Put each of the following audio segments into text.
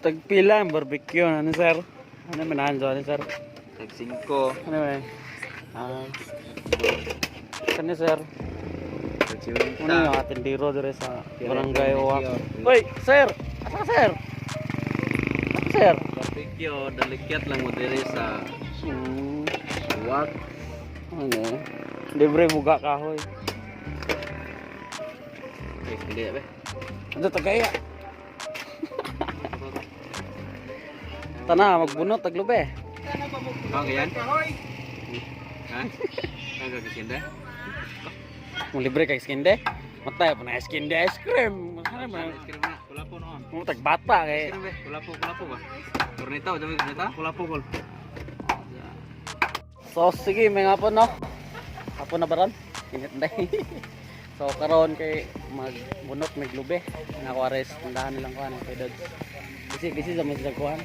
Tagpila ang barbecue ano sir? Ano man ano sir? Tag 5. Ano ba? Ah. Kani sir? Tag 50. Ano yung atendero dire sa Barangay Uwak? Uy, sir! Asa ka sir? Asa sir? Barbecue, dalikyat lang mo diri sa Uwak. Ano? Libre buga kahoy. Eh, hindi ba? Ano tagaya? Tana magbunot taglube. Kang yan? Ha? Kang gagasinda? Kung libre kay skinde, matay pa na skinde ice cream. Ano ba? Ice cream na. Kulapo noon. Mo tagbata kay. Ice cream be. Kulapo, kulapo ba? Kornita, o dami kornita? Kulapo kol. So sige, may nga po no. Hapon na baron. Init na. So karon kay magbunot may glube. Nga ko ares tindahan nilang kuan kay Dods. Busy busy sa mga kuan.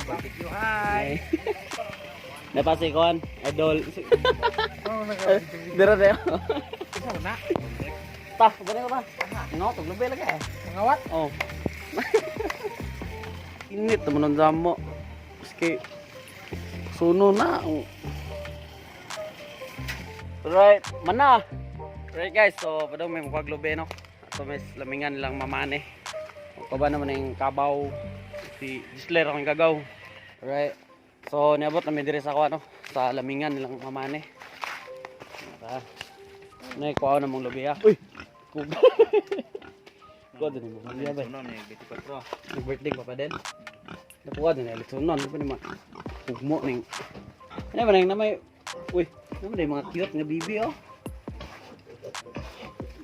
Barbecue, hi! Napasi kuan, idol. Dira dira. Ta, bani ko ta. Ngo, tug lube lagi eh. Mangawat? Oh. Init naman ang damo. Maski suno na. Oh. Right, mana. Right guys, so padong may mukha no. Ato may lamingan lang mamane. Kaba naman yung kabaw si Gisler ang gagaw. Right. So niabot namin diri sa kuan no, sa lamingan nilang mamane. Tara. Nay kuha na mong lubi ah. Uy. Kuga. Kuha din mo. Lubi ba? Suno ni 24. Nag-birthday pa pa din. Nakuha din ulit sunon pa ni ma. Ugmo ning. Ano ba nang namay? Uy, ano ba mga cute nga bibi oh.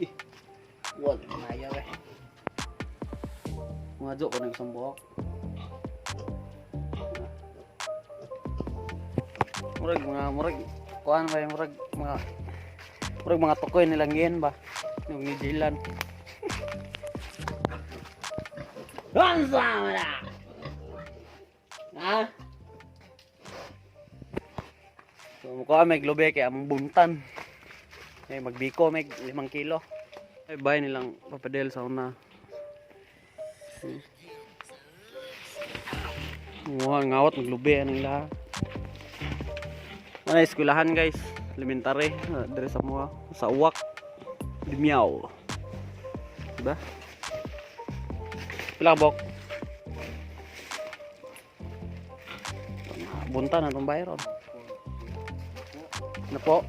Ih. Wala maya we. Mga jo ko nang isang buhok. Murag mga murag kuan ba murag mga tukoy nilang yen ba yung New Zealand. Unsa man na? Ha? So mukha may glube kay among buntan. Ay magbiko may 5 kilo. Ay bay nilang papadel sa una. Nguha ngawat maglube anang ilaha. Ano eskwelahan guys, elementary dire sa mga sa Uwak. Dimiaw. Diba? Pila ka bok? Bunta na itong bayron. Na po.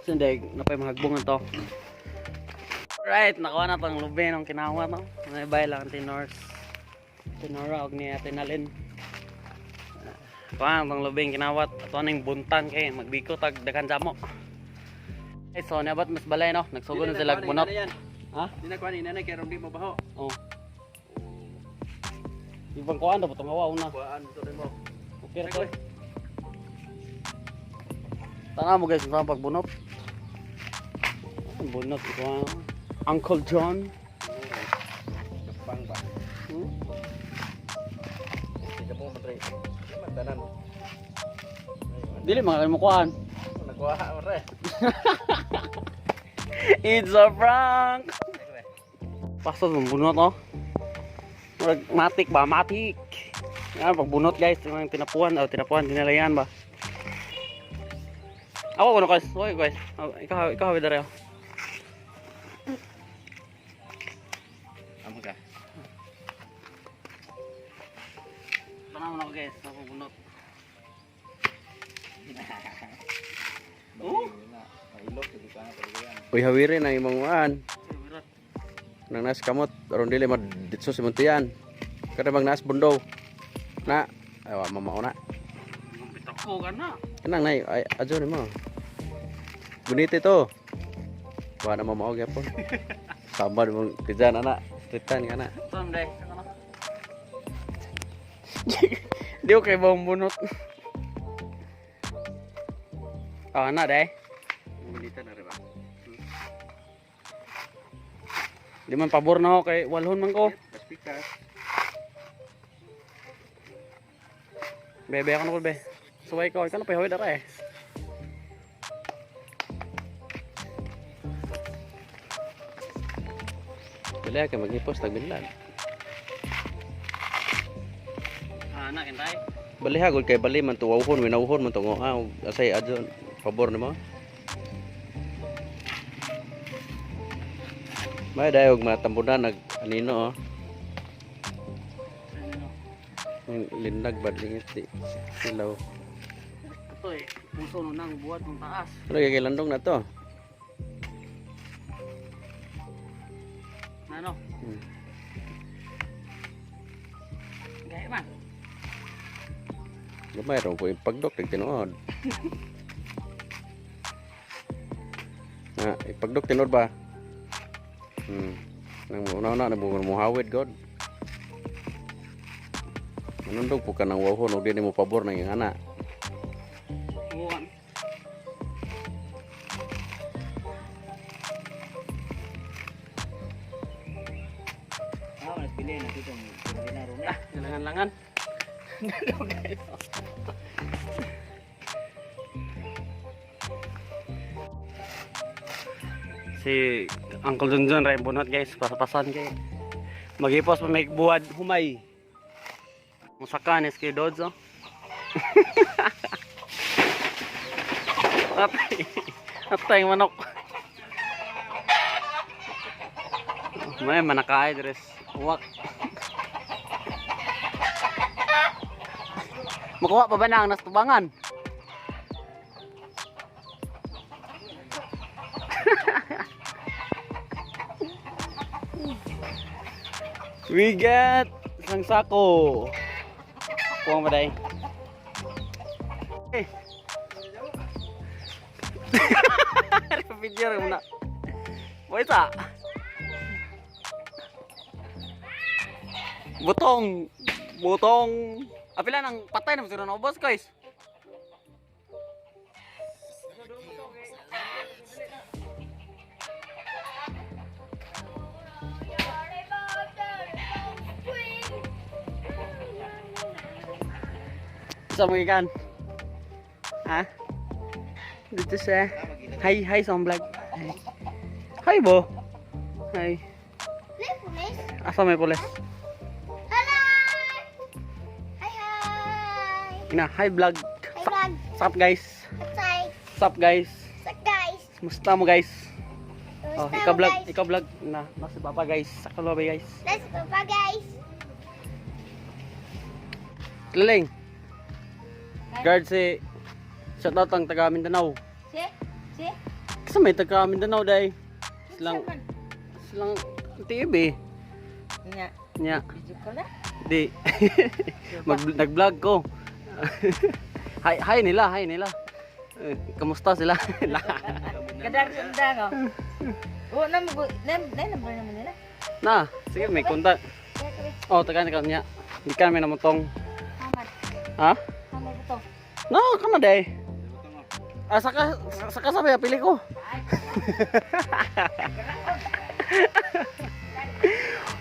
Sinday, na pa yung mahagbungan to. Right, nakuha na tong lubi ng kinawa to. May bay lang tinors. Tinora og niya tinalin. Kuha na tong lubi ng kinawat. Ato ning buntan kay magbiko tag daghan jamo. Eh, so niabot mas balay no. Nagsugod na sila bunot. Ha? Di na kuan ni nanay kay ron di mo baho. Oh. Ibang kuan dapat tong hawa una. Kuan to mo. Okay ra to. Tama mo guys, sa pagbunot. Ang bunot ito ah. Uncle John. Jepang ba? Hmm? Kita mo man re. Man tanan. Dili mga kayo kuan. Nagkuha man re. It's a prank. Paso ng bunot oh. Murag matik ba? Matik. Yan, pagbunot guys, yung tinapuan, oh, tinapuan, dinalayan ba? Ako kuno guys, okay guys. Oh, ikaw, ikaw dere. Oh. Amo ka. Tanaw na ako guys, ako bunot. Oh, Uy, hawiri na imong waan. Nang nas kamot aron dili maditso sa muntian. Kada bang nas bundow. Na, ay wa mamao na. Bitako ka na. Kanang nay ay adyo nimo. Bunite to. Wa na mamao gyapon. Sambad mong tijan ana, stritan ka na. Saan day? Di ko kay bang bunot. Ah, na day. Bunita na ba? Di man pabor na ako kay walhon man ko. Paspikas. Bebe ako na ko be. Suway ko, ikaw na pa dara eh. Dili ka maghipos tagbilad. Anak kintay. Baliha gud kay bali man to wawhon winawhon man to ngo ah asay adyo pabor nimo. May dayog matambunan nag anino oh. Ang lindag ba lingit di silaw. Ito eh, puso no nang buhat ng taas. Ano kay landong na to? Ano? Gaya man. Gamay raw po yung pagdok kay tinuod. Na, ipagdok tinuod ba? Nang una-una na bugon mo hawid god. Manundog po ka ng wawhon og di mo pabor ng iyong anak. Buwan. Ah, mas pili na dito. Pili na ron. Ah, langan-langan. Si Uncle Junjun ray bunot guys, pasapasan kay. Magipos pa may buwad humay. Musaka ni si Dodds oh. Atay. Atay ang manok. May manakaay dress. Uwak. Makuha pa ba na ang nastubangan? We get isang sako. Kuha mo day. Eh. Video rin mo na. Wait ah. Butong. Butong. Apila nang patay na sila na ubos guys. Sa mga ikan. Ha? Dito sa Hi, hi sa vlog. Hi. Hi bo. Hi. May pulis? Asa may pulis? Hello! Hi, hi! Ina, hi vlog. Hi, vlog. Sup guys? Hi, Sup guys? Sup, guys? Kumusta mo guys? Oh, Kumusta ikaw mo, vlog, guys? ikaw vlog na nasa papa guys. Sa kalobe guys. Let's go pa, guys! Liling. Guard si shout out ang taga Mindanao. Si? Si? Kasi may taga Mindanao day. Silang silang TV. Nya, Nya, video ko na. di. Mag nag-vlog ko. Hi hi nila, hi nila. Eh, kamusta sila? Kadang sundang oh. Oh, na mo na na number naman nila. Na, sige may kontak. Oh, taga ni niya. Di kami namutong. Hamad. Ha? Hamad ito. No, kama day. Ah, saka saka sa pili ko.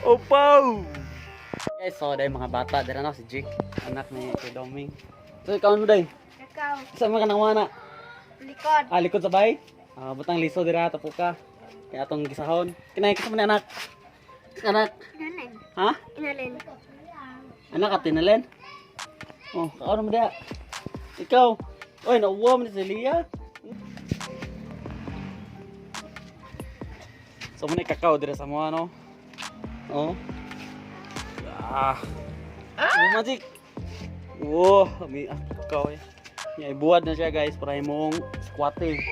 Opo. Guys, so day mga bata dira na si Jake, anak ni Kuya Doming. So ikaw mo day. Kakao. Sa mga kanang wana. Likod. Ah, likod sa bay. Ah, butang liso dira tapo ka. Kaya atong gisahon. Kinay ka man anak. Anak, Inalin. ha? Inalin. Anak at tinalen. Oh, kaon mo dia. Ikaw. Oy, nauwa man si Lia. So mo na kakao dira sa mo ano. Oh. Ah. Oh, magic. Wow, may kakao eh. Nya ibuwad na siya guys para imong squatting.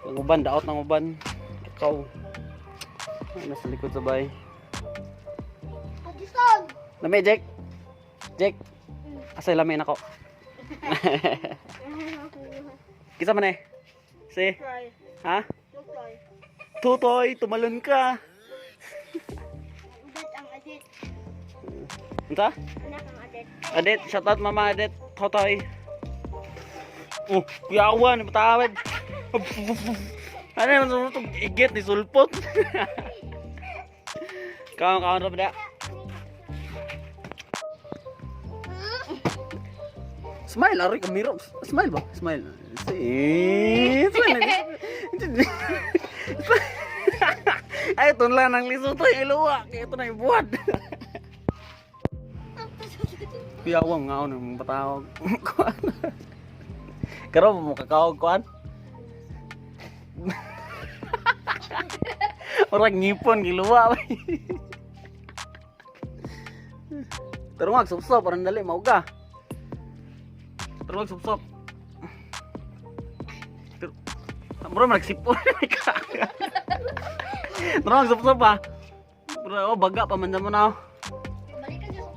Ang uban daot ng uban. Kakao. Ay, nasa likod sa bay. Adison! Lami, Jack. Jack. Asay lami nako. Kisa man eh. Si. Try. Ha? Tutoy. Tutoy, tumalon ka. Udat ang adit. Unsa? Anak ang adit. Adet, shout out mama Adet, Totoy. Oh, kuyawan, patawad. Ano naman sa itong igit ni sulpot? Kaon, kaon ra ba da? Smile, aray kamera. Smile ba? Smile. Si, smile. Ay, ito lang ang liso to, yung iluwa. Kaya ito na yung buwad. Kuyawang nga ng batawag. Kuan. Karon mo kakawag kuan. Murag ngipon giluwa. Pero mag supsop aron dali mauga. Pero mag supsop. Pero mura man nagsipon ka. Pero mag supsop pa. Pero oh, baga pa man mo na. Oh. Balikan niyo sa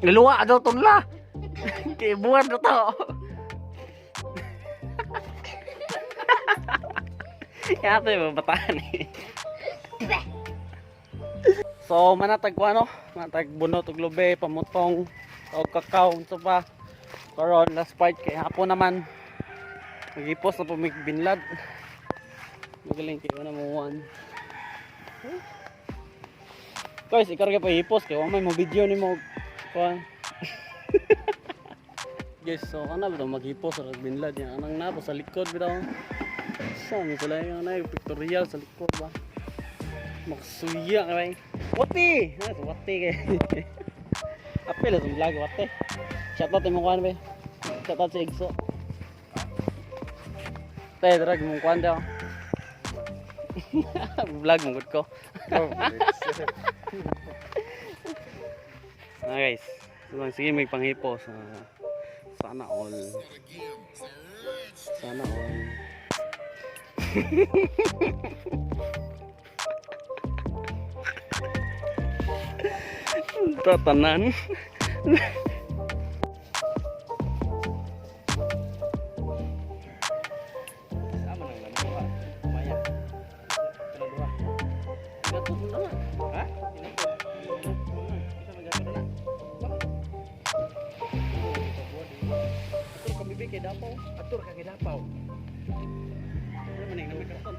Niluwa daw tunla. Kay buwan na to. Kaya ito yung bataan eh. So manatag ko ano, manatag bunot og lube, pamutong, og kakao, unsa pa. Karon last part kay hapon naman. Magipos na po mig binlad. Magaling kayo na mo one. Guys, ikaw pa hipos kay wa may mo video nimo kuan. Guys, so kana bitaw maghipos ra binlad niya anang na sa likod bitaw. Sa mi sila yung na pictorial sa likod ba. Maksuya kay. Wati! Ah, wati kay. Apil itong vlog wati. Shoutout imong kuan be. Shoutout si Igso. Tay, drag mong kuan daw. Vlog mong gud ko. Ah guys, so, sige may panghipos. Sana all. Sana all. Tatanan. Sama nang lamuha. Maya. Kanang duha. Gatod na na. Ha? Inapod. Isa magapod na. Ba? Atur ka bibi kay Dapaw. Atur ka kay Dapaw. Ano man ang namay karton?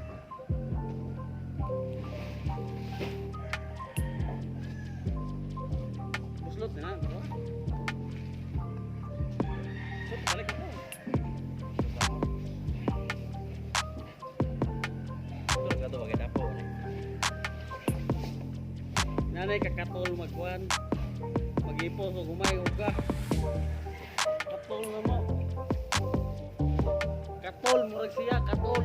Buslot na na, bro. So, balik ako. Atur ka to kay Dapaw. Nanay kakatol magkuan. Mag-ipos o gumay uga. Katol na mo. Katol murag siya, katol.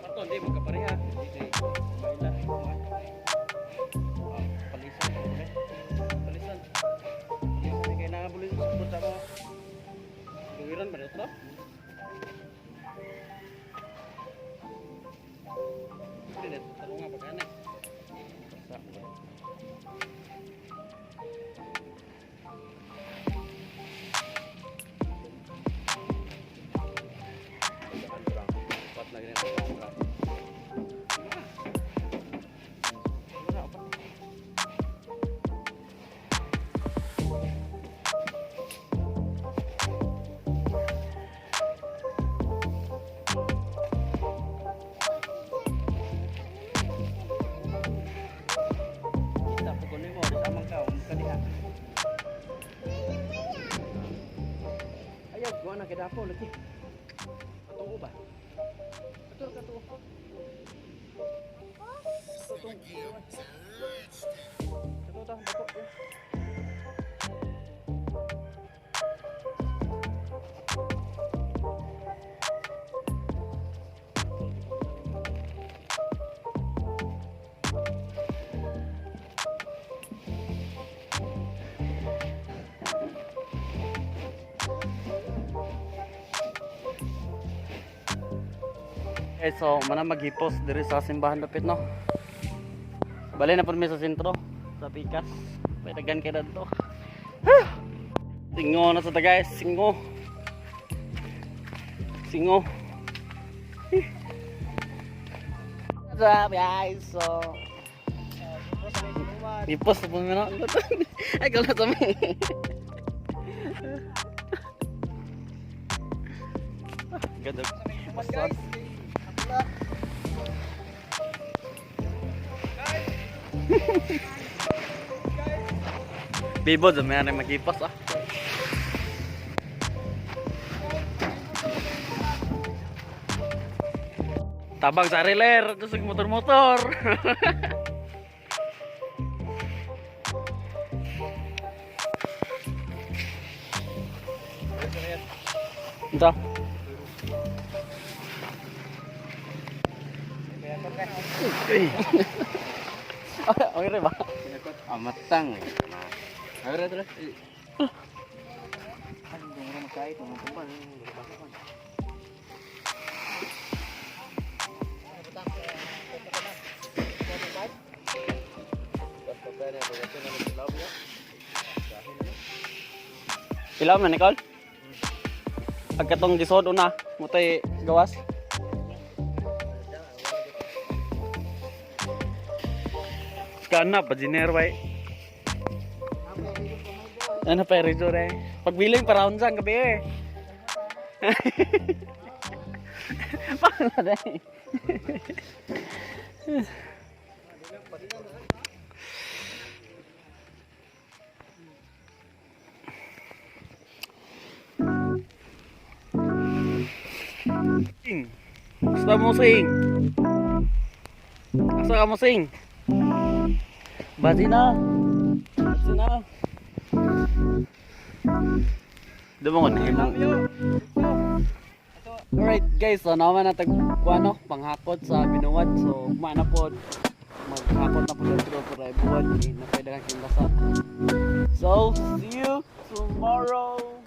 Katol di magkapareha. Kay Maila. Ah, palisan ka ba? Palisan. Palisan kay nangabulin sa buta mo. Tuwiran ba ito? Hindi na tarong nga pagkana. Sa ba? Pat na ganyan ang ra. Wala pa. Kita po kunin mo, sa amang ka, kaniha. Ayaw, gawa na kay Dapaw lagi. Atuo ba? Ato ka to. Ato Ato ta, bato. Okay, so mana maghipos diri sa simbahan dapit no. Bali na pud mi sa sentro sa Pikas. May dagan kay dadto. Singo na sa ta guys, singo. Singo. What's up guys? So hipos na po mi no. Ay kala sa mi. Ganda. Guys, Bibo, dami na magipas ah. Tabang sa riler, terus motor-motor. Ito. Okay rin ba? Amatang. Ayo terus. Pila man, Nicole? Pagkatong gisod una, mutay gawas. Kana pa jiner bay. Ano pa rin eh. Pagbiling para unsang gabi eh. Paano na eh? Sing. Gusto mo sing? Asa ka mo sing? Bati na. Bati na. Dumongon na Alright guys, so naman na tag kuano, panghakot sa binuwad. So kumana pod maghakot na po dito para ibuwad na pwede kang kinlasa. So see you tomorrow.